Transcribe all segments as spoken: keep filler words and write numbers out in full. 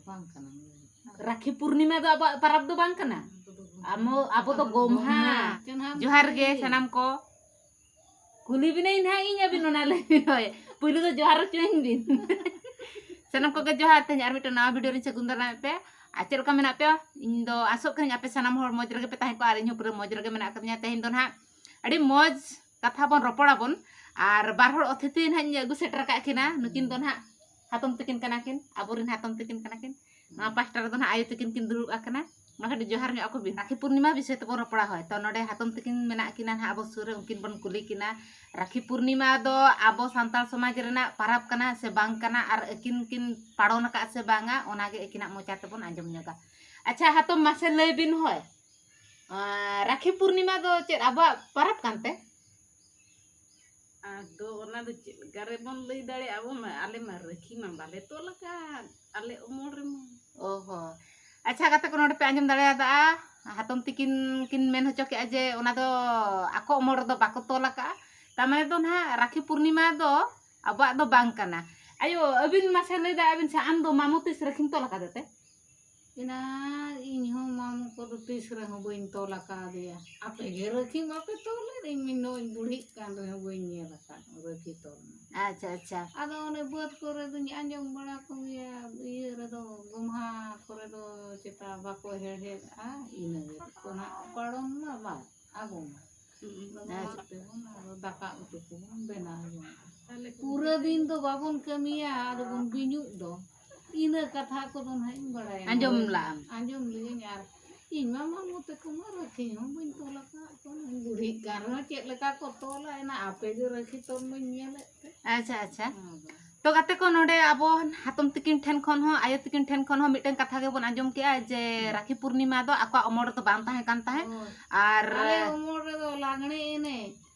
ᱵᱟᱝ ᱠᱟᱱᱟ᱾ ᱨᱟᱠᱷᱤ ᱯᱩᱨᱱᱤᱢᱟ ᱫᱚ ᱟᱵᱚᱣᱟᱜ ᱯᱟᱨᱟᱵᱽ ᱫᱚ ᱵᱟᱝ ᱠᱟᱱᱟ᱾ ᱟᱵᱚ ᱫᱚ ᱜᱚᱢᱦᱟ᱾ ᱡᱚᱦᱟᱨ ᱜᱮ ᱥᱟᱱᱟᱢ ᱠᱚ᱾ ᱠᱩᱞᱤ ᱵᱤᱱᱟᱹᱧ ᱱᱟᱦᱟᱜ ᱤᱧ ᱟᱹᱵᱤᱱ ᱚᱱᱟ ᱞᱟᱹᱭ ᱵᱤᱱ᱾ ᱦᱳᱭ, ᱯᱩᱭᱞᱩ ᱫᱚ ᱡᱚᱦᱟᱨ ᱦᱚᱪᱚᱭᱤᱧ ᱵᱤᱱ᱾ ᱥᱟᱱᱟᱢ ᱠᱚᱜᱮ ᱡᱚᱦᱟᱨ, ᱛᱮᱦᱮᱧ ᱟᱨ ᱢᱤᱫᱴᱮᱱ ᱱᱟᱣᱟ ᱵᱷᱤᱰᱤᱭᱳ ᱨᱤᱧ ᱥᱟᱹᱜᱩᱱ ᱫᱟᱨᱟᱢᱮᱫ ᱯᱮᱭᱟ᱾ ᱟᱨ ᱪᱮᱫ ᱞᱮᱠᱟ ᱢᱮᱱᱟᱜ ᱯᱮᱭᱟ? ᱤᱧ ᱫᱚ ᱟᱥᱚᱜ ᱠᱟᱹᱱᱟᱹᱧ ᱟᱯᱮ ᱥᱟᱱᱟᱢ ᱦᱚᱲ ᱢᱚᱡᱽ ᱨᱮᱜᱮ ᱯᱮ ᱛᱟᱦᱮᱸ ᱠᱚᱜᱼᱟ, ᱟᱨ ᱤᱧ ᱦᱚᱸ ᱯᱩᱨᱟᱹ ᱢᱚᱡᱽ ᱨᱮᱜᱮ ᱢᱮᱱᱟᱜ ᱟᱠᱟᱫᱤᱧᱟ᱾ ᱛᱮᱦᱮᱧ ᱫᱚ ᱱᱟᱦᱟᱜ ᱟᱹᱰᱤ ᱢᱚᱡᱽ ᱠᱟᱛᱷᱟ ᱵᱚᱱ ᱨᱚᱯᱚᱲᱟᱵᱚᱱ᱾ ᱟᱨ ᱵᱟᱨ ᱦᱚᱲ ᱚᱛᱷᱤᱛᱷᱤ ᱱᱟᱦᱟᱜ ᱤᱧ ᱟᱹᱜᱩ ᱥᱮᱴᱮᱨ ᱟᱠᱟᱫ ᱠᱤᱱᱟ᱾ ᱱᱩᱠᱤᱱ ᱫᱚ ᱱᱟᱦᱟᱜ ᱦᱟᱛᱚᱢ ᱛᱟᱹᱠᱤᱱ ᱠᱟᱱᱟ ᱠᱤᱱ, ᱟᱵᱚᱨᱮᱱ ᱦᱟᱛᱚᱢ ᱛᱟᱹᱠᱤᱱ ᱠᱟᱱᱟ ᱠᱤᱱ᱾ ᱱᱚᱣᱟ ᱯᱟᱥᱴᱟ ᱨᱮᱫᱚ ᱱᱟᱦᱟᱜ ᱟᱭᱳ ᱛᱟᱹᱠᱤᱱ ᱠᱤᱱ ᱫᱩᱲᱩᱵ ᱟᱠᱟᱱᱟ᱾ ᱢᱟ ᱠᱟᱹᱴᱤᱡ ᱡᱚᱦᱟᱨ ᱧᱚᱜ ᱟᱠᱚ ᱵᱤᱱ᱾ ᱨᱟᱠᱷᱤ ᱯᱩᱨᱱᱤᱢᱟ ᱵᱤᱥᱚᱭ ᱛᱮᱵᱚᱱ ᱨᱚᱯᱚᱲᱟ᱾ ᱦᱳᱭ, ᱛᱚ ᱱᱚᱰᱮ ᱦᱟᱛᱚᱢ ᱛᱟᱹᱠᱤᱱ ᱢᱮᱱᱟᱜ ᱠᱤᱱᱟ ᱱᱟᱦᱟᱜ ᱟᱵᱚ ᱥᱩᱨ ᱨᱮ, ᱩᱱᱠᱤᱱ ᱵᱚᱱ ᱠᱩᱞᱤ ᱠᱤᱱᱟ᱾ ᱨᱟᱠᱷᱤ ᱯᱩᱨᱱᱤᱢᱟ ᱫᱚ ᱟᱵᱚ ᱥᱟᱱᱛᱟᱲ ᱥᱚᱢᱟᱡᱽ ᱨᱮᱱᱟᱜ ᱯᱟᱨᱟᱵᱽ ᱠᱟᱱᱟ ᱥᱮ ᱵᱟᱝ ᱠᱟᱱᱟ, ᱟᱨ ᱟᱹᱠᱤᱱ ᱠᱤᱱ ᱯᱟᱲᱚᱱ ᱟᱠᱟᱫ ᱥᱮ ᱵᱟᱝᱟ, ᱚᱱᱟᱜᱮ ᱟᱹᱠᱤᱱᱟᱜ ᱢᱚᱪᱟ ᱛᱮᱵᱚᱱ ᱟᱸᱡᱚᱢ ᱧᱚᱜᱟ᱾ ᱟᱪᱪᱷᱟ ᱦᱟᱛᱚᱢ, ᱢᱟᱥᱮ ᱞᱟᱹᱭ ᱵᱤᱱ ᱦᱳᱭ, ᱟᱸ, ᱨᱟᱠᱷᱤ ᱯᱩᱨᱱᱤᱢᱟ ᱫᱚ ᱪᱮᱫ ᱟᱵᱚᱣᱟᱜ ᱯᱟᱨᱟᱵᱽ ᱠᱟᱱᱛᱮ? ᱟᱫᱚ ᱚᱱᱟ ᱫᱚ ᱪᱮᱫ ᱞᱮᱠᱟ ᱨᱮᱵᱚᱱ ᱞᱟᱹᱭ ᱫᱟᱲᱮᱭᱟᱜᱼᱟ? ᱟᱵᱚ ᱢᱟ, ᱟᱞᱮ ᱢᱟ ᱨᱟᱹᱠᱷᱤ ᱢᱟ ᱵᱟᱞᱮ ᱛᱚᱞ ᱟᱠᱟᱫ, ᱟᱞᱮ ᱩᱢᱩᱞ ᱨᱮᱢᱟ᱾ ᱚ ᱦᱚᱸ᱾ ᱟᱪᱪᱷᱟ ᱜᱟᱛᱮ ᱠᱚ, ᱱᱚᱰᱮ ᱯᱮ ᱟᱸᱡᱚᱢ ᱫᱟᱲᱮᱭᱟᱫᱟ, ᱦᱟᱛᱚᱢ ᱛᱤᱠᱤᱱ ᱠᱤᱱ ᱢᱮᱱ ᱦᱚᱪᱚ ᱠᱮᱜᱼᱟ ᱡᱮ ᱚᱱᱟ ᱫᱚ ᱟᱠᱚ ᱩᱢᱩᱞ ᱨᱮᱫᱚ ᱵᱟᱠᱚ ᱛᱚᱞ ᱟᱠᱟᱫᱼᱟ᱾ ᱛᱟᱨ ᱢᱟᱱᱮ ᱫᱚ ᱱᱟᱦᱟᱜ ᱨᱟᱠᱷᱤ ᱯᱩᱨᱱᱤᱢᱟ ᱫᱚ ᱟᱵᱚᱣᱟᱜ ᱫᱚ ᱵᱟᱝ ᱠᱟᱱᱟ᱾ ᱟᱭᱳ, ᱟᱹᱵᱤᱱ ᱢᱟᱥᱮ ᱞᱟᱹᱭ ᱫᱟ, ᱟᱹᱵᱤᱱ ᱥᱮ ᱟᱢ ᱫᱚ ᱢᱟᱢᱩ ᱛᱤᱥ ᱨᱟᱹᱠᱷᱤᱢ ᱛᱚᱞ ᱟᱠᱟᱫᱮ ᱛᱮ? ᱮᱱᱟ, ᱤᱧ ᱦᱚᱸ ᱢᱟᱢᱩ ᱠᱚᱫᱚ ᱛᱤᱥ ᱨᱮᱦᱚᱸ ᱵᱟᱹᱧ ᱛᱚᱞ ᱟᱠᱟᱫᱮᱭᱟ᱾ ᱟᱯᱮ ᱜᱮ ᱨᱟᱹᱠᱷᱤ ᱵᱟᱯᱮ ᱛᱚᱞ ᱞᱮᱫ, ᱤᱧ ᱢᱟ ᱱᱚᱜᱼᱚᱭ ᱵᱩᱲᱦᱤᱜ ᱠᱟᱱ ᱨᱮᱦᱚᱸ ᱵᱟᱹᱧ ᱧᱮᱞ ᱟᱠᱟᱫ ᱨᱟᱹᱠᱷᱤ ᱛᱚᱞ ᱢᱟ᱾ ᱟᱪᱪᱷᱟ, ᱟᱪᱪᱷᱟ᱾ ᱟᱫᱚ ᱚᱱᱮ ᱵᱟᱹᱫᱽ ᱠᱚᱨᱮ ᱫᱚᱧ ᱟᱸᱡᱚᱢ ᱵᱟᱲᱟ ᱠᱚᱜᱮᱭᱟ, ᱤᱭᱟᱹ ᱨᱮᱫᱚ, ᱜᱚᱢᱦᱟ ᱠᱚᱨᱮ ᱫᱚ ᱪᱮᱛᱟ ᱵᱟᱠᱚ ᱦᱮᱲᱦᱮᱫᱼᱟ, ᱤᱱᱟᱹ ᱜᱮ ᱠᱚ ᱱᱟᱜ ᱯᱟᱲᱚᱱ ᱢᱟ ᱵᱟᱝ ᱟᱵᱚ ᱢᱟ᱾ ᱦᱩᱸ᱾ ᱟᱫᱚ ᱟᱪᱪᱷᱟ᱾ ᱚᱱᱟ ᱛᱮᱵᱚᱱ ᱟᱫᱚ ᱫᱟᱠᱟ ᱩᱛᱩ ᱠᱚᱵᱚᱱ ᱵᱮᱱᱟᱣ ᱡᱚᱝᱟ᱾ ᱛᱟᱦᱞᱮ ᱯᱩᱨᱟᱹ ᱫᱤᱱ ᱫᱚ ᱵᱟᱵᱚᱱ ᱠᱟᱹᱢᱤᱭᱟ, ᱟᱫᱚ ᱵᱚᱱ ᱵᱤᱧᱩᱜ ᱫᱚ᱾ ᱤᱱᱟᱹ ᱠᱟᱛᱷᱟ ᱠᱚᱫᱚ ᱱᱟᱦᱟᱜ ᱤᱧ ᱵᱟᱲᱟᱭᱟ᱾ ᱟᱸᱡᱚᱢ ᱞᱟᱜᱼᱟᱢ᱾ ᱟᱸᱡᱚᱢ ᱞᱮᱜᱟᱹᱧ, ᱟᱨ ᱤᱧ ᱢᱟ ᱢᱟᱢᱚ ᱛᱟᱠᱚ ᱢᱟ ᱨᱟᱹᱠᱷᱤ ᱦᱚᱸ ᱵᱟᱹᱧ ᱛᱚᱞ ᱟᱠᱟᱫ ᱠᱚᱣᱟ᱾ ᱵᱩᱲᱦᱤᱜ ᱠᱟᱱ ᱨᱮᱦᱚᱸ ᱪᱮᱫ ᱞᱮᱠᱟ ᱠᱚ ᱛᱚᱞᱟ, ᱮᱱᱟ ᱟᱯᱮ ᱜᱮ ᱨᱟᱹᱠᱷᱤ ᱛᱚᱞ ᱢᱟᱧ ᱧᱮᱞᱮᱫ ᱯᱮ᱾ ᱟᱪᱪᱷᱟ, ᱟᱪᱪᱷᱟ᱾ ᱦᱮᱸ, ᱵᱟᱝ᱾ ᱛᱚ ᱜᱟᱛᱮ ᱠᱚ, ᱱᱚᱰᱮ ᱟᱵᱚ ᱦᱟᱛᱚᱢ ᱛᱤᱠᱤᱱ ᱴᱷᱮᱱ ᱠᱷᱚᱱ ᱦᱚᱸ, ᱟᱭᱳ ᱛᱤᱠᱤᱱ ᱴᱷᱮᱱ ᱠᱷᱚᱱ ᱦᱚᱸ ᱢᱤᱫᱴᱮᱱ ᱠᱟᱛᱷᱟ ᱜᱮᱵᱚᱱ ᱟᱸᱡᱚᱢ ᱠᱮᱜᱼᱟ ᱡᱮ ᱦᱩᱸ᱾ ᱨᱟᱠᱷᱤ ᱯᱩᱨᱱᱤᱢᱟ ᱫᱚ ᱟᱠᱚᱣᱟᱜ ᱚᱢᱚᱞ ᱨᱮᱫᱚ ᱵᱟᱝ ᱛᱟᱦᱮᱸ ᱠᱟᱱ ᱛᱟᱦᱮᱸᱫ᱾ ᱦᱳᱭ᱾ ᱟᱨ ᱟᱞᱮ ᱚᱢᱚᱞ ᱨᱮᱫᱚ ᱞᱟᱜᱽᱬᱮ ᱮᱱᱮᱡ᱾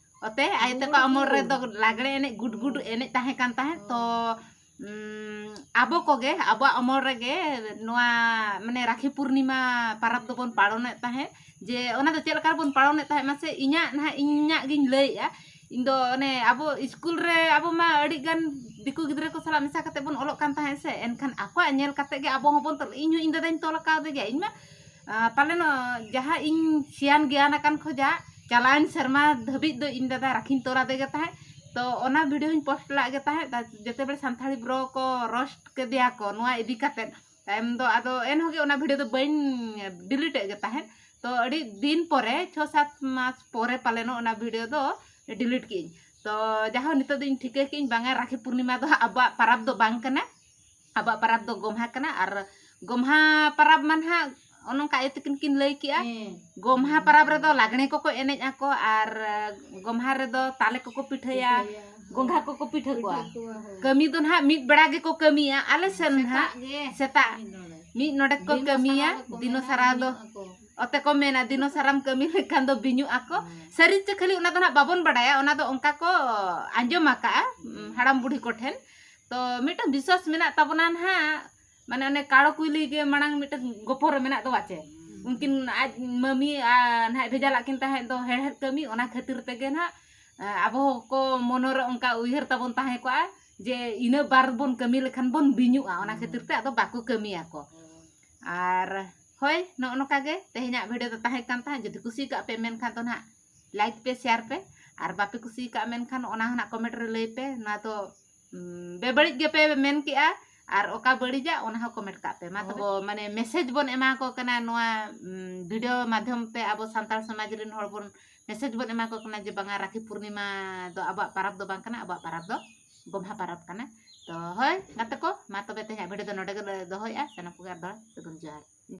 ᱚᱛᱮ ᱟᱭᱳ ᱛᱟᱠᱚ ᱜᱩᱰ ᱚᱢᱚᱞ ᱜᱩᱰ᱾ ᱨᱮᱫᱚ ᱞᱟᱜᱽᱬᱮ ᱮᱱᱮᱡ, ᱜᱩᱰ ᱜᱩᱰ ᱦᱳᱭ᱾ ᱮᱱᱮᱡ ᱛᱟᱦᱮᱸ ᱠᱟᱱ ᱛᱟᱦᱮᱸᱫ᱾ ᱛᱚ, ᱦᱳᱭ᱾ ᱩᱸ, ᱟᱵᱚ ᱠᱚᱜᱮ ᱟᱵᱚᱣᱟᱜ ᱚᱢᱚᱞ ᱨᱮᱜᱮ ᱱᱚᱣᱟ, ᱢᱟᱱᱮ, ᱨᱟᱠᱷᱤ ᱯᱩᱨᱱᱤᱢᱟ ᱯᱟᱨᱟᱵᱽ ᱫᱚᱵᱚᱱ ᱯᱟᱞᱚᱱᱮᱫ ᱛᱟᱦᱮᱸᱫ᱾ ᱡᱮ ᱚᱱᱟ ᱫᱚ ᱪᱮᱫ ᱞᱮᱠᱟ ᱨᱮᱵᱚᱱ ᱯᱟᱞᱚᱱᱮᱫ ᱛᱟᱦᱮᱸᱫ, ᱢᱟᱥᱮ ᱤᱧᱟᱹᱜ ᱱᱟᱦᱟᱜ, ᱤᱧᱟᱹᱜ ᱜᱤᱧ ᱞᱟᱹᱭᱮᱫᱼᱟ᱾ ᱤᱧ ᱫᱚ ᱚᱱᱮ ᱟᱵᱚ ᱤᱥᱠᱩᱞ ᱨᱮ ᱟᱵᱚ ᱢᱟ ᱟᱹᱰᱤ ᱜᱟᱱ ᱫᱤᱠᱩ ᱜᱤᱫᱽᱨᱟᱹ ᱠᱚ ᱥᱟᱞᱟᱜ ᱢᱮᱥᱟ ᱠᱟᱛᱮ ᱵᱚᱱ ᱚᱞᱚᱜ ᱠᱟᱱ ᱛᱟᱦᱮᱸᱫ ᱥᱮ, ᱮᱱᱠᱷᱟᱱ ᱟᱠᱚᱣᱟᱜ ᱧᱮᱞ ᱠᱟᱛᱮ ᱜᱮ ᱟᱵᱚ ᱦᱚᱸᱵᱚᱱ ᱛᱚᱞ-, ᱤᱧ ᱦᱚᱸ ᱤᱧ ᱫᱟᱫᱟᱧ ᱛᱚᱞ ᱟᱠᱟᱣᱫᱮ ᱜᱮᱭᱟ᱾ ᱤᱧ ᱢᱟ, ᱟ, ᱯᱟᱞᱮᱱ, ᱟ, ᱡᱟᱦᱟᱸ ᱤᱧ ᱥᱮᱭᱟᱱ ᱜᱮᱭᱟᱱ ᱟᱠᱟᱱ ᱠᱷᱚᱡᱟᱜ ᱪᱟᱞᱟᱣᱮᱱ ᱥᱮᱨᱢᱟ ᱫᱷᱟᱹᱵᱤᱡ ᱫᱚ ᱤᱧ ᱫᱟᱫᱟ ᱨᱟᱠᱷᱤᱧ ᱛᱚᱞ ᱟᱫᱮ ᱜᱮ ᱛᱟᱦᱮᱸᱫ᱾ ᱛᱚ ᱚᱱᱟ video ᱦᱚᱸᱧ post ᱞᱟᱜ ᱜᱮ ᱛᱟᱦᱮᱸᱫ᱾ ᱛᱟ-, ᱡᱮᱛᱮ ᱵᱮᱲᱮ ᱥᱟᱱᱛᱟᱲᱤ bro ᱠᱚ roast ᱠᱮᱫᱮᱭᱟ ᱠᱚ ᱱᱚᱣᱟ ᱤᱫᱤ ᱠᱟᱛᱮ, ᱛᱟᱭᱚᱢ ᱫᱚ ᱟᱫᱚ ᱮᱱᱦᱚᱸ ᱜᱮ ᱚᱱᱟ video ᱫᱚ ᱵᱟᱹᱧ delete ᱮᱫ ᱜᱮ ᱛᱟᱦᱮᱸᱫ᱾ ᱛᱚ ᱟᱹᱰᱤ ᱫᱤᱱ ᱯᱚᱨᱮ, ᱪᱷᱚ ᱥᱟᱛ ᱢᱟᱥ ᱯᱚᱨᱮ ᱯᱟᱞᱮᱱᱚᱜ ᱚᱱᱟ video ᱫᱚ delete ᱠᱮᱜᱼᱟᱹᱧ᱾ ᱛᱚ ᱡᱟᱦᱳ, ᱱᱤᱛᱚᱜ ᱫᱚ ᱤᱧ ᱴᱷᱤᱠᱟᱹ ᱠᱮᱜᱼᱟᱹᱧ, ᱵᱟᱝᱟ, ᱨᱟᱠᱷᱤ ᱯᱩᱨᱱᱤᱢᱟ ᱫᱚ ᱦᱟᱸᱜ ᱟᱵᱚᱣᱟᱜ ᱯᱟᱨᱟᱵᱽ ᱫᱚ ᱵᱟᱝ ᱠᱟᱱᱟ᱾ ᱟᱵᱚᱣᱟᱜ ᱯᱟᱨᱟᱵᱽ ᱫᱚ ᱜᱚᱢᱦᱟ ᱠᱟᱱᱟ᱾ ᱟᱨ ᱜᱚᱢᱦᱟ ᱯᱟᱨᱟᱵᱽ ᱢᱟ ᱱᱟᱦᱟᱜ ᱚᱱᱮ ᱚᱱᱠᱟ ᱟᱭᱳ ᱛᱟᱹᱠᱤᱱ ᱠᱤᱱ ᱞᱟᱹᱭ ᱠᱮᱜᱼᱟ, ᱦᱮᱸ᱾ ᱜᱚᱢᱦᱟ ᱯᱟᱨᱟᱵᱽ ᱨᱮᱫᱚ ᱞᱟᱜᱽᱬᱮ ᱠᱚᱠᱚ ᱮᱱᱮᱡ ᱟᱠᱚ, ᱟᱨ ᱜᱚᱢᱦᱟ ᱨᱮᱫᱚ ᱛᱟᱞᱮ ᱠᱚᱠᱚ ᱯᱤᱴᱷᱟᱹᱭᱟ, ᱯᱤᱴᱷᱟᱹᱭᱟ, ᱦᱳᱭ᱾ ᱜᱚᱸᱜᱷᱟ ᱠᱚᱠᱚ ᱯᱤᱴᱷᱟᱹ ᱠᱚᱣᱟ᱾ ᱯᱤᱴᱷᱟᱹ ᱠᱚᱣᱟ, ᱦᱳᱭ᱾ ᱠᱟᱹᱢᱤ ᱫᱚ ᱱᱟᱦᱟᱜ ᱢᱤᱫ ᱵᱮᱲᱟ ᱜᱮᱠᱚ ᱠᱟᱹᱢᱤᱭᱟ᱾ ᱟᱞᱮ ᱥᱮᱱ ᱥᱮᱛᱟᱜ ᱱᱟᱦᱟᱜ ᱜᱮ᱾ ᱥᱮᱛᱟᱜ ᱢᱤᱫ ᱱᱚᱰᱮᱠ᱾ ᱢᱤᱫ ᱱᱚᱰᱮᱠ ᱠᱚ ᱫᱤᱱᱚ ᱠᱟᱹᱢᱤᱭᱟ, ᱥᱟᱨᱟ ᱫᱚᱠᱚ ᱫᱤᱱᱚ ᱢᱮᱱᱟ, ᱥᱟᱨᱟ ᱫᱚ ᱵᱤᱧᱩᱜ ᱟᱠᱚ᱾ ᱚᱛᱮ ᱠᱚ ᱢᱮᱱᱟ, ᱫᱤᱱᱚ ᱥᱟᱨᱟᱢ ᱠᱟᱹᱢᱤ ᱞᱮᱠᱷᱟᱱ ᱫᱚ ᱵᱤᱧᱩᱜ ᱟᱠᱚ᱾ ᱦᱳᱭ᱾ ᱥᱟᱹᱨᱤ ᱪᱮ ᱠᱷᱟᱹᱞᱤ ᱚᱱᱟ ᱫᱚ ᱱᱟᱦᱟᱜ ᱵᱟᱵᱚᱱ ᱵᱟᱰᱟᱭᱟ, ᱚᱱᱟ ᱫᱚ ᱚᱱᱠᱟ ᱠᱚ ᱟᱸᱡᱚᱢ ᱟᱠᱟᱜᱼᱟ, ᱦᱳᱭ᱾ ᱦᱟᱲᱟᱢ ᱵᱩᱲᱦᱤ ᱠᱚᱴᱷᱮᱱ᱾ ᱛᱚ ᱢᱤᱫᱴᱟᱝ ᱵᱤᱥᱣᱟᱥ ᱢᱮᱱᱟᱜ ᱛᱟᱵᱚᱱᱟ ᱱᱟᱦᱟᱜ, ᱢᱟᱱᱮ ᱚᱱᱮ ᱠᱟᱲᱚ ᱠᱩᱭᱞᱤ ᱜᱮ ᱢᱟᱲᱟᱝ ᱢᱤᱫᱴᱟᱝ ᱜᱚᱯᱚᱨ ᱨᱮ ᱢᱮᱱᱟᱜ ᱫᱚ ᱵᱟᱪᱮ? ᱦᱩᱸ᱾ ᱩᱱᱠᱤᱱ ᱟᱡ ᱢᱟᱹᱢᱤ, ᱟ, ᱱᱟᱦᱟᱜ ᱵᱷᱮᱡᱟ ᱞᱟᱜ ᱠᱤᱱ ᱛᱟᱦᱮᱸᱫ ᱫᱚ ᱦᱮᱲᱦᱮᱫ ᱠᱟᱹᱢᱤ, ᱚᱱᱟ ᱠᱷᱟᱹᱛᱤᱨ ᱛᱮᱜᱮ ᱱᱟᱦᱟᱜ, ᱟ, ᱟᱵᱚ ᱠᱚ ᱢᱚᱱᱮ ᱨᱮ ᱚᱱᱠᱟ ᱩᱭᱦᱟᱹᱨ ᱛᱟᱵᱚᱱ ᱛᱟᱦᱮᱸ ᱠᱚᱜᱼᱟ ᱡᱮ ᱤᱱᱟᱹ ᱵᱟᱨ ᱵᱚᱱ ᱠᱟᱹᱢᱤ ᱞᱮᱠᱷᱟᱱ ᱵᱚᱱ ᱵᱤᱧᱩᱜᱼᱟ, ᱚᱱᱟ ᱦᱩᱸ᱾ ᱠᱷᱟᱹᱛᱤᱨ ᱛᱮ ᱟᱫᱚ ᱵᱟᱠᱚ ᱠᱟᱹᱢᱤᱭᱟᱠᱚ᱾ ᱦᱩᱸ᱾ ᱟᱨ ᱦᱳᱭ, ᱱᱚᱜᱼᱚ ᱱᱚᱝᱠᱟ ᱜᱮ ᱛᱮᱦᱮᱧᱟᱜ video ᱫᱚ ᱛᱟᱦᱮᱸ ᱠᱟᱱ ᱛᱟᱦᱮᱸᱫ᱾ ᱡᱩᱫᱤ ᱠᱩᱥᱤ ᱠᱟᱜ ᱯᱮ ᱢᱮᱱᱠᱷᱟᱱ ᱫᱚ ᱱᱟᱦᱟᱜ like ᱯᱮ, share ᱯᱮ, ᱟᱨ ᱵᱟᱯᱮ ᱠᱩᱥᱤ ᱠᱟᱜ ᱢᱮᱱᱠᱷᱟᱱ ᱚᱱᱟ ᱦᱚᱸ ᱱᱟᱦᱟᱜ comment ᱨᱮ ᱞᱟᱹᱭ ᱯᱮ᱾ ᱱᱚᱣᱟ ᱫᱚ, ᱩᱸ, ᱵᱮᱵᱟᱹᱲᱤᱡ ᱜᱮᱯᱮ ᱢᱮᱱ ᱠᱮᱜᱼᱟ, ᱟᱨ ᱚᱠᱟ ᱵᱟᱹᱲᱤᱡᱟ ᱚᱱᱟ ᱦᱚᱸ comment ᱠᱟᱜ ᱯᱮ᱾ ᱢᱟ ᱛᱚᱵᱮ, ᱦᱳᱭ᱾ ᱢᱟᱱᱮ message ᱵᱚᱱ ᱮᱢᱟ ᱠᱚ ᱠᱟᱱᱟ ᱱᱚᱣᱟ, ᱩᱸ, video ᱢᱟᱫᱽᱫᱷᱚᱢ ᱛᱮ, ᱟᱵᱚ ᱥᱟᱱᱛᱟᱲ ᱥᱚᱢᱟᱡᱽ ᱨᱮᱱ ᱦᱚᱲ ᱵᱚᱱ message ᱵᱚᱱ ᱮᱢᱟ ᱠᱚ ᱠᱟᱱᱟ ᱡᱮ ᱵᱟᱝᱟ, ᱨᱟᱠᱷᱤ ᱯᱩᱨᱱᱤᱢᱟ ᱫᱚ ᱟᱵᱚᱣᱟᱜ ᱯᱟᱨᱟᱵᱽ ᱫᱚ ᱵᱟᱝ ᱠᱟᱱᱟ, ᱟᱵᱚᱣᱟᱜ ᱯᱟᱨᱟᱵᱽ ᱫᱚ ᱜᱚᱢᱦᱟ ᱯᱟᱨᱟᱵᱽ ᱠᱟᱱᱟ᱾ ᱛᱚ ᱦᱳᱭ ᱜᱟᱛᱮ ᱠᱚ, ᱢᱟ ᱛᱚᱵᱮ ᱛᱮᱦᱮᱧᱟᱜ video ᱫᱚ ᱱᱚᱰᱮ ᱜᱮᱞᱮ ᱫᱚᱦᱚᱭᱮᱜᱼᱟ᱾ ᱥᱟᱱᱟᱢ ᱠᱚᱜᱮ ᱟᱨ ᱫᱚᱦᱲᱟ ᱥᱟᱹᱜᱩᱱ ᱡᱚᱦᱟᱨ᱾